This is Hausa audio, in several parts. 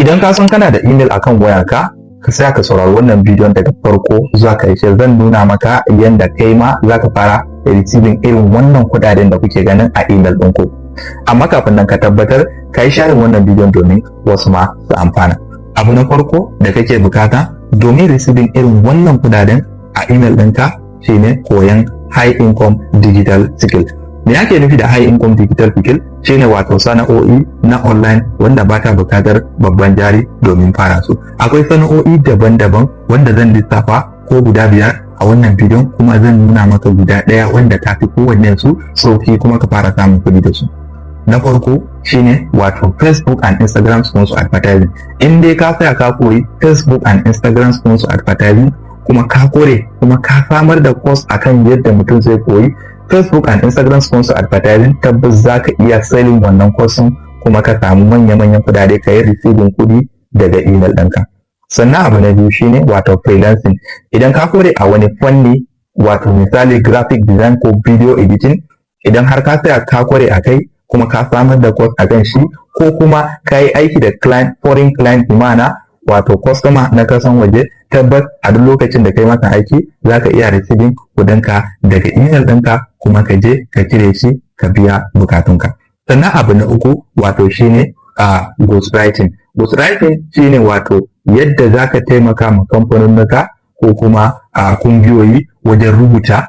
Idan ka san kana da email akan wayarka, ka tsaya ka saurari wannan bidiyon daga farko zuwa ƙarshe. Zan nuna maka yadda kai ma za ka fara receiving irin wannan kuɗaɗen da kuke ganin a email ɗinku. Amma kafin nan, ka tabbatar ka yi sharing wannan bidiyon domin wasu ma su amfana. Abu na farko da kake bukata domin receiving irin wannan kuɗaɗen a email ɗinka shine koyan high income digital skill. Me ake nufi da high income digital skill? Shine wato sana'o'i na online wanda ba ta bukatar babban jari domin fara su. Akwai sana'o'i daban-daban wanda zan lissafa ko guda biyar a wannan bidiyon, kuma zan nuna maka guda ɗaya wanda ta fi kowanne su sauki kuma ka fara samun kuɗi da su. Na farko shine wato Facebook and Instagram sponsor advertising. In dai ka tsaya ka koyi Facebook and Instagram sponsor advertising, kuma ka kore, kuma ka samar da course akan yadda mutum zai koyi Facebook and Instagram sponsor advertising, tabbas za ka iya selling wannan course kuma ka samu manya-manyan kudade, ka yi receiving kudi daga email ɗinka. Sannan abu na biyu shine wato freelancing. Idan ka kore a wani fanni, wato misali graphic design ko video editing, idan har ka tsaya ka kware a kai kuma ka samar da course a kan shi, ko kuma ka yi aiki da client, foreign client, ma'ana wato customer na kasan waje, tabbas a duk lokacin da kai masa aiki za ka iya receiving kudinka daga email ɗinka kuma ka je ka cire shi ka biya bukatunka. Sannan abu na uku wato shine a ghostwriting. Ghostwriting shine wato yadda za ka taimaka ma kamfaninnika ko kuma a kungiyoyi wajen rubuta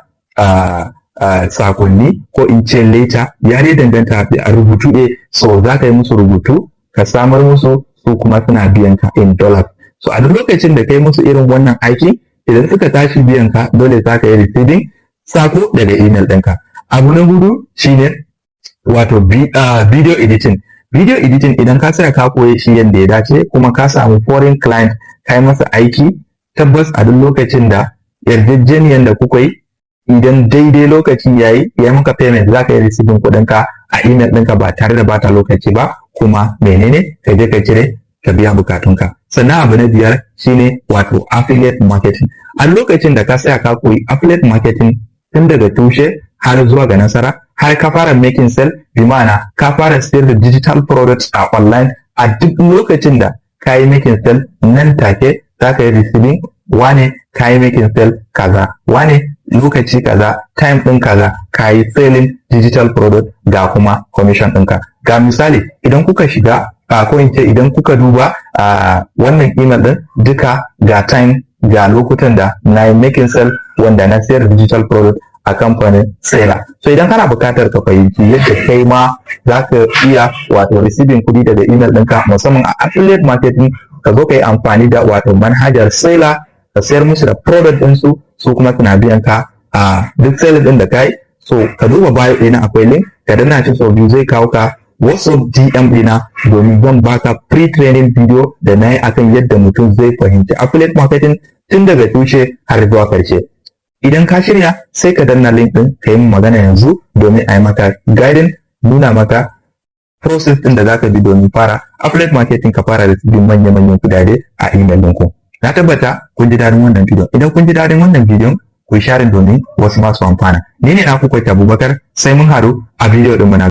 sakonni, ko in ce letter, ya dai danganta a rubutu ne. So za ka yi musu rubutu ka samar musu, su kuma suna biyan ka in dollars. So a duk lokacin da kai musu irin wannan aiki, idan suka tashi biyan ka, dole za ka yi receiving sako daga email ɗinka. Abu na hudu shine wato video editing. Video editing, idan ka tsaya ka koyi shi yadda ya dace kuma ka samu foreign client ka yi masa aiki, tabbas a duk lokacin da yarjejeniyar da kuka yi, idan daidai lokaci yayi ya maka payment, za ka yi receiving kuɗinka a email ɗinka ba tare da bata lokaci ba. Kuma menene, ka je ka cire ka biya bukatunka. Sannan abu na biyar shine wato affiliate marketing. A lokacin da ka tsaya ka koyi affiliate marketing tun daga tushe har zuwa ga nasara, har ka fara making sale, bi ma'ana ka fara sayar da digital products a online, a duk lokacin da ka yi making sale, nan take za ka yi receiving wane ka yi making sale kaza, wane lokaci kaza, time ɗin kaza, ka yi selling digital product, ga kuma commission ɗinka. Ga misali, idan kuka shiga a, ko in ce idan kuka duba a wannan email ɗin duka, ga time, ga lokutan da na yi making sale wanda na sayar digital product a kamfanin Selar. So idan kana buƙatar ka fahimci yadda kai ma za ka iya wato receiving kuɗi daga email ɗinka, musamman a affiliate marketing, ka zo ka yi amfani da wato manhajar Selar, ka sayar musu da product ɗinsu, su kuma suna biyan ka a duk sale ɗin da ka yi. So ka duba bio ɗina, akwai link, ka danna shi sau biyu zai kawo ka WhatsApp DM ɗina domin zan baka pre-training video da na yi akan yadda mutum zai fahimci affiliate marketing tun daga tushe har zuwa ƙarshe. Idan ka shirya, sai ka danna link ɗin ka yi magana yanzu domin a yi maka guiding, nuna maka process ɗin da za ka bi domin fara affiliate marketing, ka fara da manya-manyan kudade a email ɗinku. Na tabbata kun ji daɗin wannan bidiyon. Idan kun ji daɗin wannan bidiyon, ku yi sharing domin wasu masu amfana. Ni ne na kuka Abubakar, sai mun haɗu a bidiyo ɗin mu na